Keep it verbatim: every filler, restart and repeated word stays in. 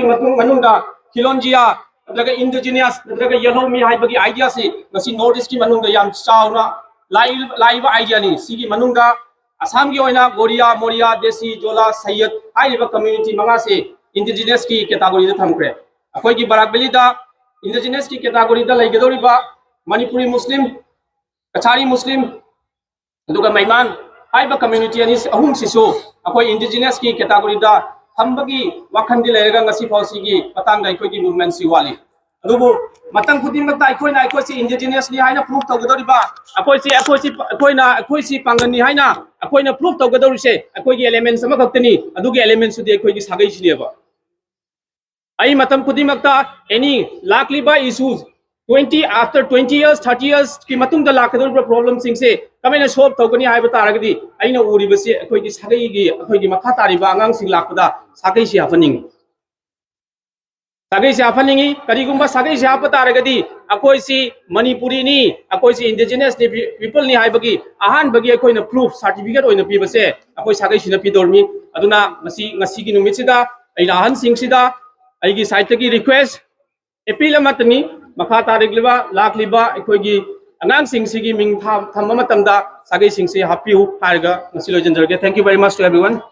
ꯃꯇꯨꯡ ꯃꯅꯨꯡꯗ ꯈꯤꯂꯣꯟꯖꯤꯌꯥ ꯅꯠꯇ꯭ꯔꯒ ꯏꯟꯗꯤꯖꯤꯅꯤꯌꯁ ꯅꯠꯇ꯭ꯔꯒ ꯌꯦꯜꯍꯧꯃꯤ ꯍꯥꯏꯕꯒꯤ ꯑꯥꯏꯗꯤꯌꯥꯁꯤ ꯉꯁꯤ ꯅꯣꯔꯠ ꯏꯁꯀꯤ ꯃꯅꯨꯡꯗ ꯌꯥꯝ ꯆꯥꯎꯅ ꯂꯥꯛꯏ-, ꯂꯥꯛꯏꯕ ꯑꯥꯏꯗꯤꯌꯥꯅꯤ꯫ ꯁꯤꯒꯤ ꯃꯅꯨꯡꯗ ꯑꯁꯥꯝꯒꯤ ꯑꯣꯏꯅ ꯒꯣꯔꯤꯌꯥ, ꯃꯣꯔꯤꯌꯥ, ꯗꯦꯁꯤ, ꯖꯣꯂꯥ, ꯁꯩꯌꯗ ꯍꯥꯏꯔꯤꯕ ꯀꯝꯃ꯭ꯌꯨꯅꯤꯇꯤ ꯃꯉꯥꯁꯤ ꯏꯟꯗꯤꯖꯤꯅꯁꯀꯤ ꯀꯦꯇꯥꯒꯣꯔꯤꯗ ꯊꯝꯈ꯭ꯔꯦ꯫ ꯑꯩꯈꯣꯏꯒꯤ ꯕꯔꯥꯛ ꯚꯦꯂꯤꯗ ꯏꯟꯗꯤꯖꯤꯅꯁꯀꯤ ꯀꯦꯇꯥꯒꯣꯔꯤꯗ ꯂꯩꯒꯗꯧꯔꯤꯕ ꯃꯅꯤꯄꯨꯔꯤ ꯃꯨꯁꯂꯤꯝ, ꯀꯆꯥꯔꯤ ꯃꯨꯁꯂꯤꯝ, ꯑꯗꯨꯒ ꯃꯩꯃꯥꯟ ꯍꯥꯏꯕ ꯀꯝꯃ꯭ꯌꯨꯅꯤꯇꯤ ꯑꯅꯤ, ꯑꯍꯨꯝꯁꯤꯁꯨ ꯑꯩꯈꯣꯏ ꯏꯟꯗꯤꯖꯤꯅꯁꯀꯤ ꯀꯦꯇꯥꯒꯣꯔꯤꯗ ꯊꯝꯕꯒꯤ ꯋꯥꯈꯜꯗꯤ ꯂꯩꯔꯒ ꯉꯁꯤ ꯐꯥꯎ ꯁꯤꯒꯤ ꯃꯇꯥꯡꯗ ꯑꯩꯈꯣꯏꯒꯤ ꯃꯨꯚꯃꯦꯟꯁꯤ ꯋꯥꯠꯂꯤ꯫ ꯑꯗꯨꯕꯨ ꯃꯇꯝ ꯈꯨꯗꯤꯡꯃꯛꯇ ꯑꯩꯈꯣꯏꯅ ꯑꯩꯈꯣꯏꯁꯤ ꯏꯟꯗꯤꯖꯤꯅꯁꯅꯤ ꯍꯥꯏꯅ ꯄ꯭ꯔꯨꯐ ꯇꯧꯒꯗꯧꯔꯤꯕ, ꯑꯩꯈꯣꯏꯁꯤ, ꯑꯩꯈꯣꯏꯁꯤ, ꯑꯩꯈꯣꯏꯅ, ꯑꯩꯈꯣꯏꯁꯤ ꯄꯥꯡꯒꯜꯅꯤ ꯍꯥꯏꯅ ꯑꯩꯈꯣꯏꯅ ꯄ꯭ꯔꯨꯐ ꯇꯧꯒꯗꯧꯔꯤꯁꯦ ꯑꯩꯈꯣꯏꯒꯤ ꯑꯦꯂꯤꯃꯦꯟꯁ ꯑꯃꯈꯛꯇꯅꯤ꯫ ꯑꯗꯨꯒꯤ ꯑꯦꯂꯤꯃꯦꯟꯁꯇꯨꯗꯤ ꯑꯩꯈꯣꯏꯒꯤ ꯁꯥꯒꯩꯁꯤꯅꯦꯕ꯫ ꯑꯩ ꯃꯇꯝ ꯈꯨꯗꯤꯡꯃꯛꯇ ꯑꯦꯅꯤ ꯂꯥꯛꯂꯤꯕ issues twenty, after twenty years, thirty yearsꯀꯤ ꯃꯇꯨꯡꯗ ꯂꯥꯛꯀꯗꯧꯔꯤꯕ ꯄ꯭ꯔꯣꯕ꯭ꯂꯦꯝꯁꯤꯡꯁꯦ ꯀꯃꯥꯏꯅ ꯁꯣꯜꯕ ꯇꯧꯒꯅꯤ ꯍꯥꯏꯕ ꯇꯥꯔꯒꯗꯤ ꯑꯩꯅ ꯎꯔꯤꯕꯁꯤ ꯑꯩꯈꯣꯏꯒꯤ ꯁꯥꯒꯩꯒꯤ, ꯑꯩꯈꯣꯏꯒꯤ ꯃꯈꯥ ꯇꯥꯔꯤꯕ ꯑꯉꯥꯡꯁꯤꯡ ꯂꯥꯛꯄꯗ ꯁꯥꯒꯩꯁꯤ ꯍꯥꯞꯍꯟꯅꯤꯡꯉꯤ꯫ ꯁꯥꯒꯩꯁꯤ ꯍꯥꯞꯍꯟꯅꯤꯡꯉꯤ꯫ ꯀꯔꯤꯒꯨꯝꯕ ꯁꯥꯒꯩꯁꯤ ꯍꯥꯞꯄ ꯇꯥꯔꯒꯗꯤ ꯑꯩꯈꯣꯏꯁꯤ ꯃꯅꯤꯄꯨꯔꯤꯅꯤ, ꯑꯩꯈꯣꯏꯁꯤ ꯏꯟꯗꯤꯖꯤꯅꯁꯅꯤ, ꯄꯤ-, ꯄꯤꯄꯜꯅꯤ ꯍꯥꯏꯕꯒꯤ ꯑꯍꯥꯟꯕꯒꯤ ꯑꯩꯈꯣꯏꯅ ꯄ꯭ꯔꯨꯐ, ꯁꯥꯔꯇꯤꯐꯤꯀꯦꯠ ꯑꯣꯏꯅ ꯄꯤꯕꯁꯦ ꯑꯩꯈꯣꯏ ꯁꯥꯒꯩꯁꯤꯅ ꯄꯤꯗꯧꯔꯤꯃꯤ꯫ ꯑꯗꯨꯅ ꯃꯁꯤ, ꯉꯁꯤꯒꯤ ꯅꯨꯃꯤꯠꯁꯤꯗ ꯑꯩꯅ ꯑꯍꯟꯁꯤꯡꯁꯤꯗ ꯑꯩꯒꯤ ꯁꯥꯏꯠꯇꯒꯤ ꯔꯤꯀ꯭ꯋꯦꯁ, ꯑꯦꯄꯤꯜ ꯑꯃꯠꯇꯅꯤ꯫ ꯃꯈꯥ ꯇꯥꯔꯛꯂꯤꯕ, ꯂꯥꯛꯂꯤꯕ ꯑꯩꯈꯣꯏꯒꯤ ꯑꯉꯥꯡꯁꯤꯡꯁꯤꯒꯤ ꯃꯤꯡ ꯊꯥ-, ꯊꯝꯕ ꯃꯇꯝꯗ ꯁꯥꯒꯩꯁꯤꯡꯁꯤ ꯍꯥꯞꯄꯤꯌꯨ ꯍꯥꯏꯔꯒ ꯉꯁꯤ ꯂꯣꯏꯁꯤꯟꯖꯔꯒꯦ꯫ Thank you very much to everyone.